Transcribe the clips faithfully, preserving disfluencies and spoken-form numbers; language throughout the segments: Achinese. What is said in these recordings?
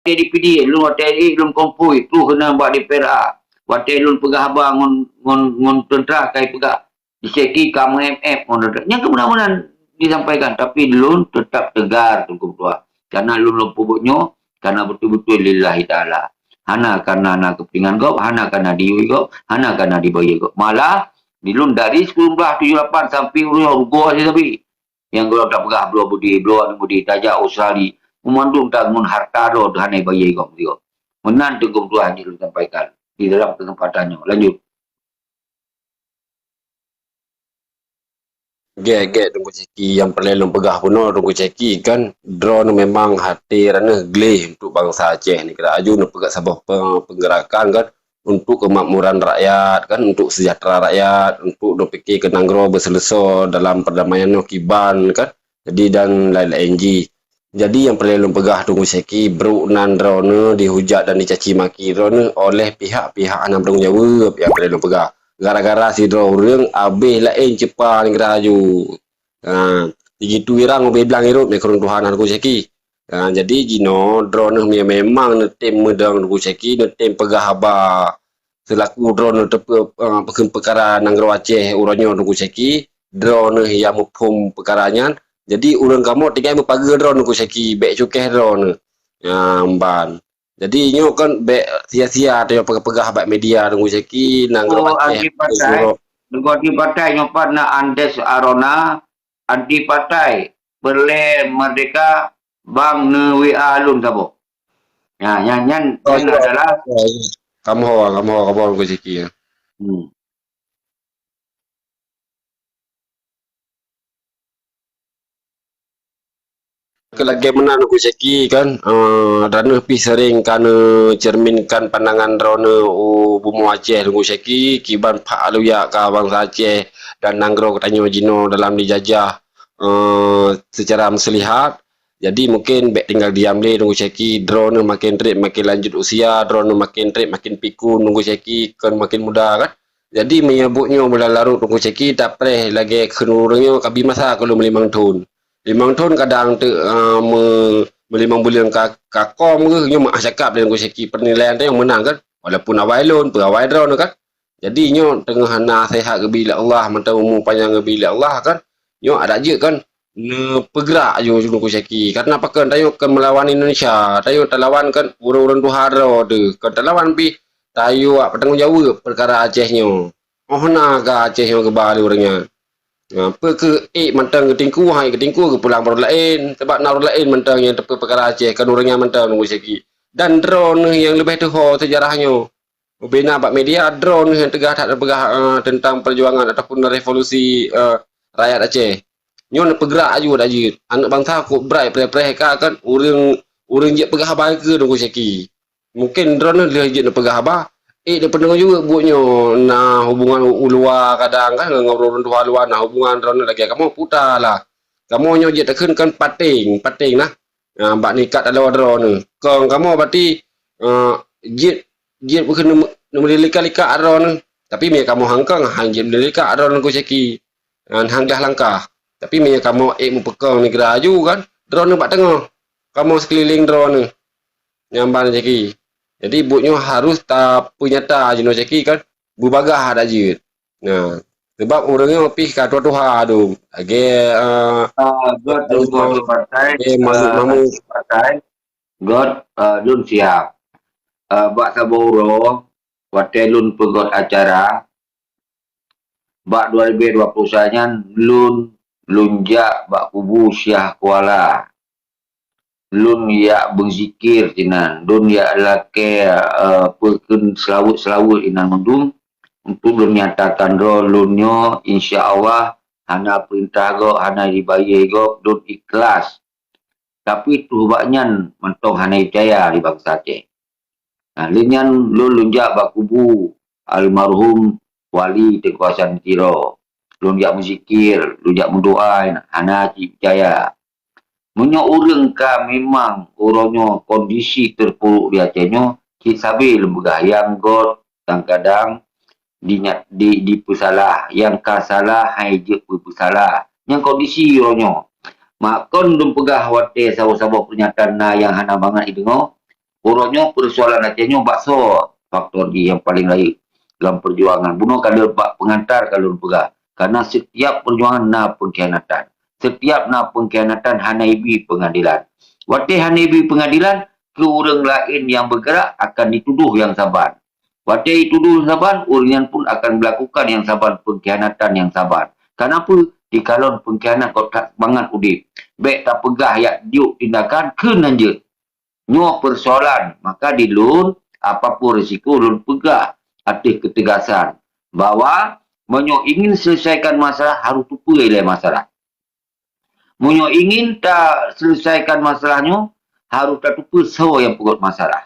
D P D, lôn watèe ék lôn konvoi, troh keunan bak D P R A. Watèe lôn peugah haba ngon, ngon, ngon teuntra kai peugah, di Syeki ka meu-M F ngon teuntra. Nyang keumeunan-meunan disampaikan, tapi lôn teutap teugar Teungku Meutuah. Karena lôn lôn peubuet nyoe, karena beutôi-beutôi lillahi ta'ala. Hana karena na keupeungan gob, hana karena diyue gob, hana karena dibayeue gob. Malah, di lôn dari sikureueng blaih tujoh lapan sampai uroe nyoe rugoe sabe. Nyang gohlom tapeugah bloe budi, bloe aneuk budi, tajak Australia, meumandum tanggong harta droe hana bayeue gob meudioh. Meunan Teungku Meutuah nyang lôn sampaikan di dalam keuseumpatan nyoe. Lanjut. Gèt-gèt Teungku Syeki, nyang peureulèe lôn peugah bunoe Teungku Syeki kan, droeneuh memang até droeneuh gleh untuk bansa Aceh nyoe. Kira aju neupeugah saboh pe-, peugerakan kan, untuk keumakmuran rakyat kan, untuk sejahtera rakyat, untuk neupike keu nanggroe beuseuleusoe dalam perdamaian nyoe kiban kan. Jadi dan laén-laén jih. Jadi nyang peureulèe lôn peugah Teungku Syeki, brok nan droeneuh dihujat dan dicaci maki droeneuh oleh pihak-pihak hana bertanggung jaweueb nyang peureulèe lôn peugah. Gara-gara sidroe ureueng abéh laén cepa nanggroe aju. Ha, di jitu irang ubé blang irot meukeurong Tuhan Teungku Syeki. Ha, jadi jinoe droeneuh me-, memang neutem meudong Teungku Syeki, neutem peugah haba seulaku droeneuh teupeu-, eh, peukheun peukara nanggroe Aceh uroe nyoe Teungku Syeki, droeneuh nyang muphom peukara nyan. Jadi ureueng kamoe tinggai meupageue droeneuh Teungku Syeki, bèk cukéh droeneuh. Nyan ban. Jadi nyoe kan bèk sia-sia tanyoe peugah-peugah bak media Teungku Syeki, nanggroe Aceh anti partai, surok. Teungku anti partai nyoe pat na Andes Arona, anti partai, peureulèe merdeka, bang neu-W A lôn saboh. Nyan, nyan, nyan, nyan adalah. Kamoe, kamoe, kamoe Teungku Syeki, ya. Hmm. Keu lagèe meunan Teungku Syeki kan, eh, droeneuh pih sering ka neuceurminkan pandangan droeneuh u bumoe Aceh Teungku Syeki, kiban phak luyak ka bansa Aceh dan nanggroe geutanyoe jinoe dalam dijajah, eh, seucara meuseulihat. Jadi mungkin bèk tinggal diam lé Teungku Syeki, droeneuh makin trép makin lanjut usia, droeneuh makin trép makin pikun Teungku Syeki, kon makin muda kan. Jadi meunyoe buet nyoe meularot Teungku Syeki, tapreh lagèe kheun ureueng nyoe ka bi masa keu lôn meulimong thon. Limong thon kadang teuk, eh, me-, meulimong buleuen ka, ka kong geuh, nyoe meu'ah cakap lé Teungku Syeki, peunilaian tanyoe meunan kan. Walaupun awai lôn, peu awai droeneuh kan. Jadi nyoe teungoh hana seuhat geubi lé Allah, mantong umu panyang geubi lé Allah kan. Nyoe adak jeuet kan. Neupeugrak aju Teungku Syeki. Karena pakon tanyoe kon meulawan Indonesia, tanyoe talawan kon ureueng-ureueng tuha droe teuh. Kon talawan pih tanyoe hak peutanggung jaweueb peukara Aceh nyoe. Oh na ka Aceh nyoe geuba lé ureueng nyan. Ha, peu kheueh ék mantong geutingku, han ék geutingku geupulang bak ureueng laén. Sabab na ureueng laén mantong nyang teupeu peukara Aceh, kon ureueng nyan mantong Teungku Syeki. Dan droeneuh nyang leubeh tuho seujarah nyoe. Ubena bak media droeneuh nyang teuga that teupeugah, eh, teuntang peujuangan ataupun revolusi, eh, rakyat Aceh. Nyoe neupeugrak aju dak jeuet. Aneuk bansa kok brat preh-preh ka kan ureueng, ureueng jeuet peugah haba keu Teungku Syeki. Mungken droeneuh lheueh jeuet neupeugah haba, ék neupeudong jeuet buet nyoe na hubungan u, u luwa kadang kan ngon ureueng tuha luwa na hubungan droeneuh lagèe kamoe puta lah. Kamoe nyoe jeuet takheun kan paténg, paténg nah. Nah, bak nikat taloe droeneuh. Kong kamoe berarti, eh, jeuet, jeuet bukon neume-, neumeulika-lika droeneuh. Tapi meunyoe kamoe hangkong, han jeuet meulika droeneuh Teungku Syeki. Nyan han glah langkah. Tapi meunyoe kamoe ék meupeukong nanggroe aju kan, droeneuh bak teungoh. Kamoe sikeulileng droeneuh. Nyan ban Syeki. Jadi buet nyoe harus tapeunyata jinoe Syeki kan, beubagaih adak jeuet. Nah, sabab ureueng nyoe pih ka tuha-tuha dum. Lagèe, eh, ah, göt lagèe dum, ma-, partai, lagèe mamuk-mamuk. Ah, partai. Göt, eh, lôn siap. Eh, bak saboh uroe, watèe lôn peugöt acara, bak dua ribèe dua ploh sa nyan lôn, lôn jak bak kubu Syiah Kuala. Lôn jak beuzikir sinan, lôn jak lakèe, eh, peukheun seulaweuet-seulaweuet inan mandum. Untuk lôn nyatakan droe lôn nyoe, insya Allah, hana peurintah gob, hana dibayeue gob, lôn ikhlas. Tapi troh bak nyan mantong hana jipeucaya lé bansa Aceh. Nah, lheueh nyan lôn, lôn jak bak kubu almarhum Wali Teungku Hasan Tiro. Lôn jak meuzikir, lôn jak meudoa, hana jipeucaya. Meunyoe ureueng ka memang uroe nyoe kondisi teupuruk di Aceh nyoe, cit sabe lôn peugah nyang göt, kadang-kadang dinya-, di, dipeusalah, nyang ka salah han jeuet peupeusalah. Nyan kondisi uroe nyoe. Makon lôn peugah watèe saboh-saboh peurnyataan na nyang hana mangat jideungoe, Uroe nyoe peusoalan Aceh nyoe bak soe faktor jih nyang paleng rayeuk lam peujuangan. Bunoe ka lheueh bak peungantar ka lôn peugah. Karena setiap peujuangan na pengkhianatan. Setiap na pengkhianatan hana ibi pengadilan. Watée hana ibi pengadilan, keu ureuëng laén nyang beugerak akan dituduh nyang saban. Watée jituduh nyang saban, ureuëng nyan pun akan melakukan nyang saban pengkhianatan nyang saban. Kenapa? Dikalon pengkhianat kok that semangat udeb. Bék tapeugah yak diuk tindakan keu nan jeuet. Nyoe persoalan, maka di lôn, apapun risiko lôn peugah ateueh ketegasan bahwa meunyoe ingin selesaikan masalah, harus tupeue ilée masalah. Meunyoe ingin ta selesaikan masalah nyoe, harus tatupeue soe nyang peugot masalah.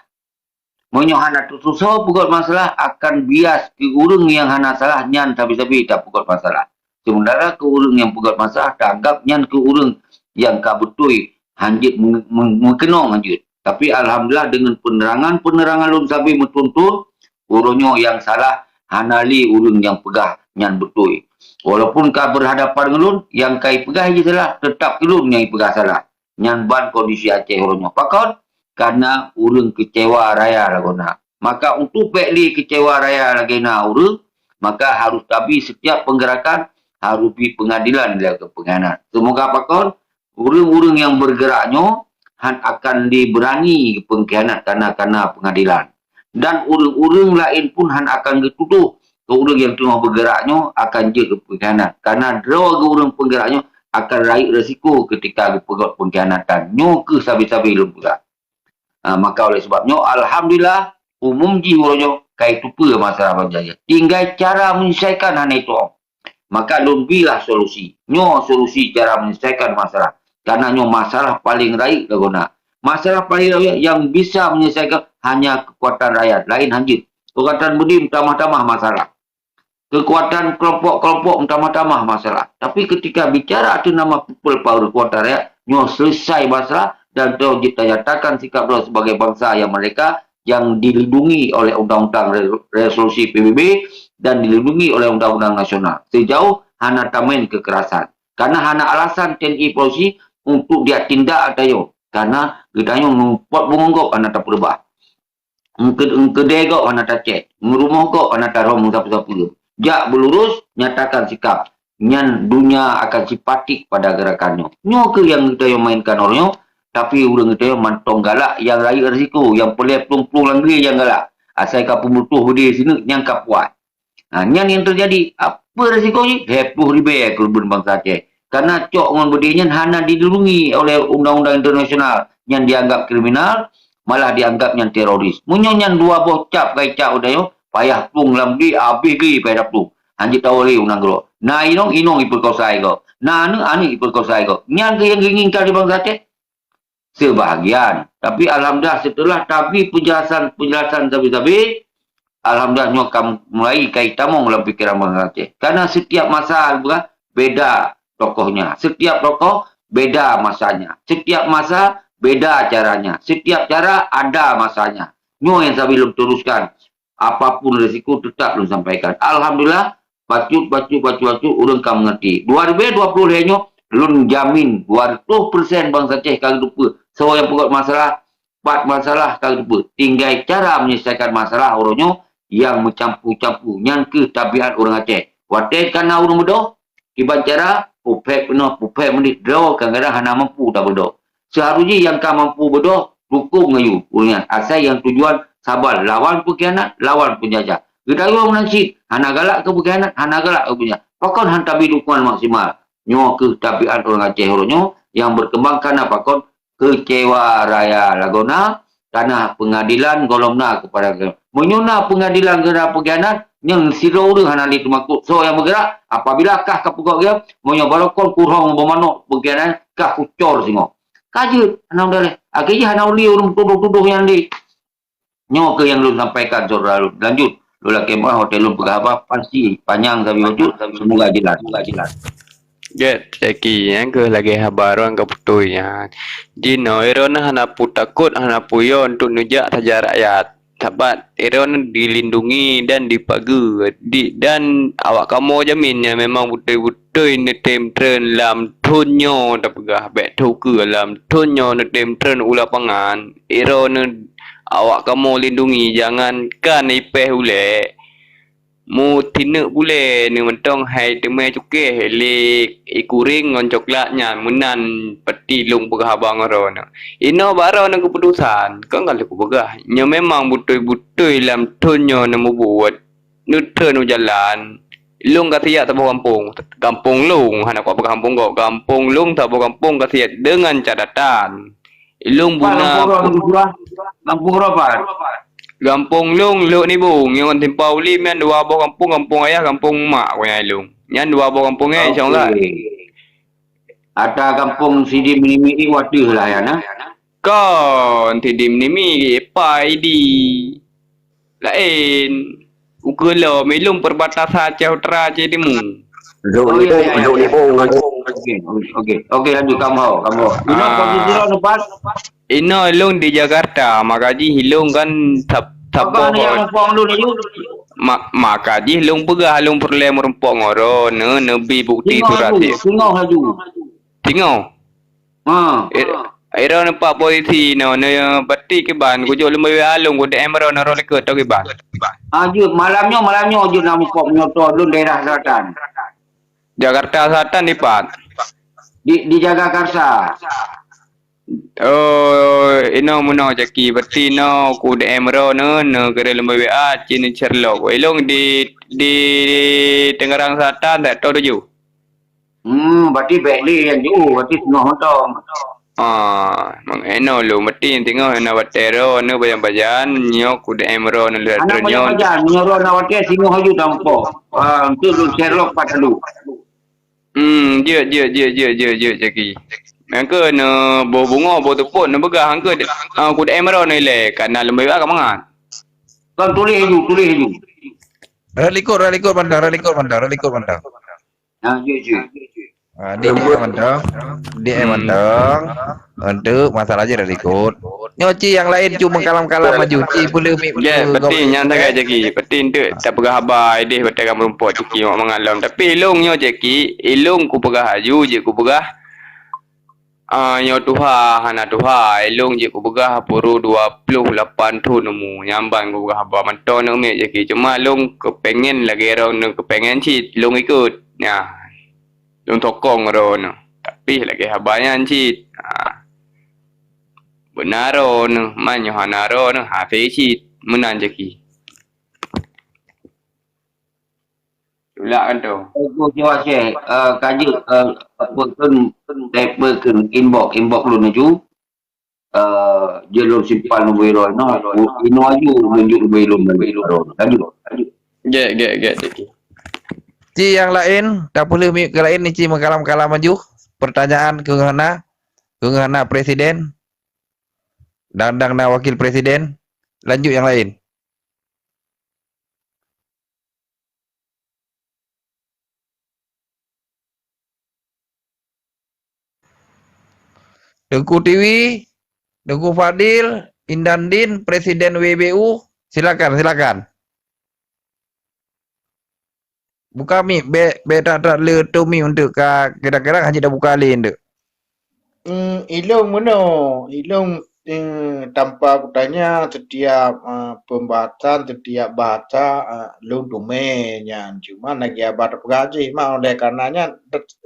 Meunyoe hana tatupeue soe peugot masalah, akan bias keu ureuëng nyang hana salah nyan sabe-sabe tapeugot masalah. Sementara keu ureuëng nyang peugot masalah, taanggap nyan keu ureuëng nyang ka beutôi hanjeuet meukeunong hanjeuet. Tapi alhamdulillah, deungon peunerangan-peunerangan lôn sabe meutuntut, uroe nyoe nyang salah hana lé ureuëng nyang peugah nyan beutôi. Walaupun ka berhadapan ngon lôn, nyang ka ipeugah jih salah, teutap keu lôn nyang ipeugah salah. Nyan ban kondisi Aceh uroe nyoe. Pakon? Karena ureuëng keucewa raya lagoe na. Maka untuk bék lé keucewa raya lagée na ureuëng, maka harus tabi setiap penggerakan harus bi pengadilan lé pengkhianat. Semoga pakon ureuëng-ureuëng nyang bergerak nyoe han akan diberani pengkhianat kana-kana pengadilan. Dan ureuëng-ureuëng laén pun han akan geutuduh keu ureuëng nyang teungoh beugerak nyoe akan jeuet keu pengkhianat. Karena droe geu ureuëng peugerak nyoe akan rayeuk resiko ketika geupeugot pengkhianatan. Nyoe keuh sabe-sabe lôn peugah. Ha, maka oleh sebab nyoe, alhamdulillah, umum jih uroe nyoe ka itupeue masalah Bang Jaya. Tinggai cara menyelesaikan hana ituong. Maka lôn bilah solusi. Nyoe solusi cara menyelesaikan masalah. Karena nyoe masalah paling rayeuk lagoe na. Masalah paling rayeuk yang bisa menyelesaikan hanya kekuatan rakyat. Laén hanjeuet. Kekuatan beudé meutamah-tamah masalah. Kekuatan kelompok-kelompok meutamah-tamah masalah. Tapi ketika bicara ateueh nama people power, kekuatan rakyat, nyoe selesai masalah dan terus ditanyatakan sikap droe sebagai bangsa yang merdeka, yang dilindungi oleh undang-undang re-, resolusi P B B dan dilindungi oleh undang-undang nasional. Sejauh hana tamén kekerasan. Karena hana alasan T N I polisi untuk dia tindak atau yo. Karena geutanyoe meupot bungong gob hana tapeurubah. Engke-, engkeudeh gob hana tacét, meurumoh gob hana tarhom sapeue-sapeue. Jak beulurus, nyatakan sikap. Nyan dunia akan simpatik pada gerakan nyoe. Nyoe keuh nyang geutanyoe mainkan uroe nyoe, tapi ureuëng geutanyoe mantong galak nyang rayeuk risiko, nyang peureulée plueng-plueng langkée nyang galak. Asai ka peumutoh beudé sineuk nyang ka puas. Ha, nyan nyang teujadi. Apa risiko jih? Heh ploh ribée keureubeuen bansa Aceh. Karena cok ngon beudé nyan hana dilindungi oleh undang-undang internasional. Nyan dianggap kriminal, malah dianggap nyan teroris. Meunyoe nyan dua boh cap ka icap u tanyoe, payah plueng lam di, abéh gé payah plueng. Hanjeuet tawoe lé u nanggroe. Na inong, inong ipeukosa gob. Na aneuëk, aneuëk ipeukosa gob. Nyan keuh nyang geuinginkan lé bansa Aceh. Sebahagian. Tapi alhamdulillah, setelah tabi penjelasan-penjelasan sabe-sabe, alhamdulillah nyoe ka mulai ka itamong lam pikiran bansa Aceh. Karena setiap masa beda tokohnya. Setiap tokoh beda masanya. Setiap masa beda caranya. Setiap cara ada masanya. Nyoe nyang sabe lôn teruskan. Apapun risiko tetap lôn sampaikan. Alhamdulillah, bacut, bacut, bacut, bacut, ureuëng ka mengerti. Dua ribu dua puluh lhée nyoe, lôn jamin dua ratus persen bansa Aceh ka geutupeue. Soe nyang peugot masalah, pat masalah ka geutupeue. Tinggai cara menyelesaikan masalah uroe nyoe nyang meucampur-campur. Nyan keuh tabiat ureuëng Aceh. Watée ka na ureuëng beudôh, kiban cara, puphét peunoh, puphét meunit droe kadang-kadang hana mampu tabeudôh. Seuharus jih nyang ka mampu beudôh, dukong ngon yue ureuëng nyan. Asai nyang tujuan saban lawan pengkhianat, lawan penjajah. Geutanyoe meunan cit, hana galak keu pengkhianat, hana galak keu penjajah. Pakon han tabi dukungan maksimal. Nyoe keuh tabiat ureuëng Aceh uroe nyoe nyang berkembang karena pakon keucewa raya lagoe na, karena pengadilan gohlom na keupada geutanyoe. Meunyoe na pengadilan keupada pengkhianat, nyang sidroe ureuëng hana lé teumakot. Soe nyang beugerak, apabila kah ka peugot geuh, meunyoe barokon kurhong boh manok pengkhianat, kah kucor singoh. Ka jeuet, hana udeb lé. Akhé jih hana ulée ureuëng tudoh-tudoh nyan lé. Nyoe keuh nyang lôn sampaikan, saudara lôn. Lanjut, lôn lakée meu'ah watée lôn peugah haba, pasti panyang sabe bacut, semoga jelas, semoga jelas. Gét, Zaki, nyang keuh lagée haba droe ka beutôi nyan. Jinoe droeneuh hana peutakot, hana peuyo untuk neujak saja rakyat. Sabat droeneuh dilindungi dan dipageue. Di, dan awak kamoe jamin nyan memang beutôi-beutôi neutem treun lam thon nyoe tapeugah. Bék thon keu lam thon nyoe neutem treun u lapangan. Droeneuh Awak kamoe lindungi, jangankan ipèh ulèe, meusineuk bulèe neuh mantong hai teumèe cukéh lé ikuréng ngon coklat nyan meunan peuti lôn peugah haba ngon droeneuh. Inoe bak droeneuh keuputosan, kon ka lheueh kupeugah. Nyoe memang beutôi-beutôi lam thôn nyoe neumubuet. Neutreun u jalan, lôn ka siat saboh gampông. Gampông lôn, hana kupeugah gampông gob. Gampông lôn saboh gampông ka siat deungon catatan. Lôn buna gampông lôn, Lhok Nibong, nyan dua boh gampông, gampông ayah, gampông mak, ku nyan lôn. Nyan dua boh gampông nyan, insya Allah. Ata gampông Sidi Menimi i wateuh lah, ya, nah. Kon Sidi Menimi, Pak Idi. Laén. Ukeue lom, ilôn perbatasan Aceh Utara, Aceh Timu. Lhok Nibong, Lhok Nibong ngon. Oke, oke, oke, lanjut, kamoe, kamoe. Inoe posisi droeneuh pat? Inoe lôn di Jakarta, maka jih ilôn kan sab-, saboh. Apa ni yang mumpung dulu ni? Ma-, maka jih lôn peugah lôn peureulèe meurumpok ngon droeneuh, neubi bukti surat laju, dia. Singoh laju. Singoh? Ha. Eh, droeneuh pat posisi nyoe, nyoe peuti kiban, kujok lôn bak W A lôn, ku D M droeneuh, droeneuh likot tau kiban. Ah, jeuet, malam nyoe, malam nyoe jeuet na mumpung nyoe to lôn daerah selatan. Jakarta Selatan dipat? Di, di Jagakarsa. Oh, inoe meunoe Jaki, peuti nyoe ku D M droeneuh, nyoe keuneuk lôn bak W A, cit nyoe Sherlock. Ilôn di, di, di Tangerang Selatan, sector tujuh. Hmm, berarti bèk lé nyang jiôh, berarti singoh mantong. Ah, meunoe lôn, meuti singoh na watèe droeneuh bajan-bajan, nyoe ku D M droeneuh lheueh. Hana bajan-bajan, nyoe droeneuh watèe singoh laju tamuphom. Ah, untuk lôn Sherlock pat laju. Hmm, jeuet, jeuet, jeuet, jeuet, jeuet, jeuet, Jaki. Nyang keu neuboh beungoh, boh seupôt, neupeugah, nyang keu, ah, ku D M droeneuh ilèe, ka na lôn bak W A ka mangat. Kon tuléh laju, tuléh laju. Rot likot, rot likot mantong, rot likot mantong, rot likot mantong. Ha, jeuet, jeuet. Ha, di D M mantong. D M mantong. Untuk masalah jih rot likot. Nyoe ci nyang laén cu meukalam-kalam laju. Ci peuleueh mi-, jeuet, peuleueh peuti nyan sagai Jaki. Peuti untuk tapeugah haba idéh watèe ka meurumpok Jaki mak mangat lom. Tapi ilôn nyoe Jaki, ilôn kupeugah laju jeuet kupeugah. Ah, nyoe tuha hana tuha, ilôn jeuet kupeugah puru dua ploh lapan thon umu. Nyan ban kupeugah haba mantong aneuk miet Jaki. Cuma lôn keupengen lagèe droeneuh keupengen cit, lôn ikot. Nyan. Lôn sokong droeneuh. Tapi lagèe haba nyan cit. Ha. Beuna droeneuh, man nyoe hana droeneuh, hase cit. Meunan Jaki. Tulak kan tu. Aku jawab Syekh, eh, ka jeuet, eh, apa tu, type ke inbox, inbox lôn laju. Eh, jeuet lôn simpan nombor droeneuh. Inoe laju lôn jok nombor lôn. Laju, laju. Gèt, gèt, gèt, Jaki. Ci nyang laén, tapeuleueh miet keu laén ni ci meukalam-kalam laju. Pertanyaan keu hana, keu hana presiden. Dang-dang na wakil presiden. Lanjut nyang laén. Teungku Tiwi, Teungku Fadil, Indan Din, Presiden W B U, silakan, silakan. Buka mic, bèk, bèk that-that le teuh mic untuk ka kadang-kadang hana tabuka lé untuk. Hmm, ilôn meunoe, ilôn, eh, tanpa kutanya setiap, eh, pembahasan, setiap bahasa, eh, lôn teumè nyan. Cuma lagèe haba tapeugah jih, mak oleh karena nyan,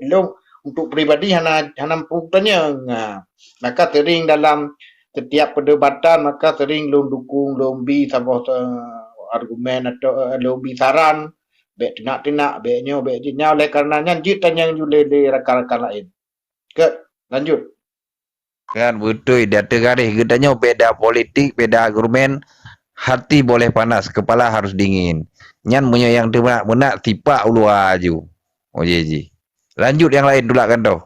ilôn untuk pribadi hana, hana peue kutanyong. Ha, maka sering dalam setiap perdebatan, maka sering lôn dukung, lôn bi saboh, eh, argumen atau, eh, lôn bi saran, bèk teunak-teunak, bèk nyoe, bèk jih. Nyan oleh karena nyan jeuet tanyong ju lé, lé rakan-rakan laén. Ke, lanjut. Kan beutôi, di ateueh garéh geutanyoe beda politik, beda argumen, hati boleh panas, kepala harus dingin. Nyan meunyoe nyang teunak meunak sipak u luwa aju. Oh, jih, jih. Lanjut nyang laén, tulak kantoe.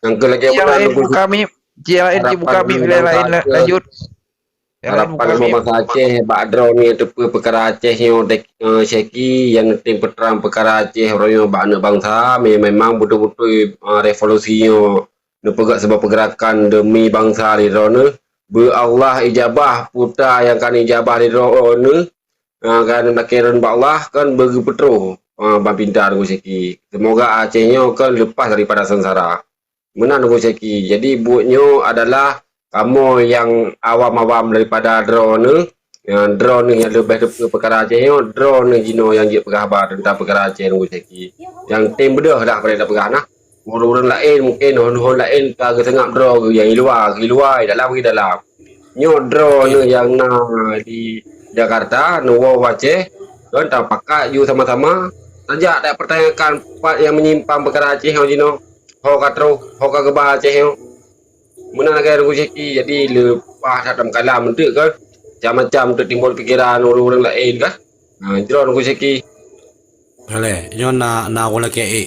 Nyang keu lagèe meunan lôn buka mic, nyang laén buka mic, nyang laén lanjut. Harapan bumoe bangsa Aceh bak droeneuh teupeue peukara Aceh nyoe dek, eh, Syeki nyang neutem peutrang peukara Aceh uroe nyoe bak aneuk bangsa, me-, memang beutôi-beutôi, eh, revolusi nyoe neupeugah sebuah pergerakan demi bangsa di droeneuh. Beu Allah ijabah puta nyang ka ijabah di droeneuh, eh, kan lakèe droeneuh bak Allah kan beugeupeutroh. uh, ban pintar Teungku Syeki. Semoga Aceh nyoe kan lepas daripada sengsara. Meunan Teungku Syeki. Jadi buet nyoe adalah kamoe nyang awam-awam daripada droeneuh, nyang droeneuh nyang leubeh teupeue peukara Aceh nyoe, droeneuh jinoe nyang jeuet peugah haba teuntang peukara Aceh Teungku Syeki. Nyang tem beudôh dah pada peugah nah. Ureuëng-ureuëng laén mungken hon-hon laén ka geuseungab droe geuh nyang i luwa, geuh i luwa, i dalam, geuh i dalam. Nyoe droeneuh nyang na di Jakarta, neuwoe u Aceh, kan tapakat ju sama-sama. Tajak tapeurtanyakan pat nyang meunyimpang peukara Aceh nyoe jinoe. Ho ka troh, ho ka geuba Aceh nyoe. Meunan lagée Teungku Syeki, jadi leupah that lam kalam eunteuk kan. Macam-macam eunteuk timbul pikeran ureuëng-ureuëng laén kan. Ha, jroh Teungku Syeki. Aleh, nyoe na, na ureuëng lakée ék.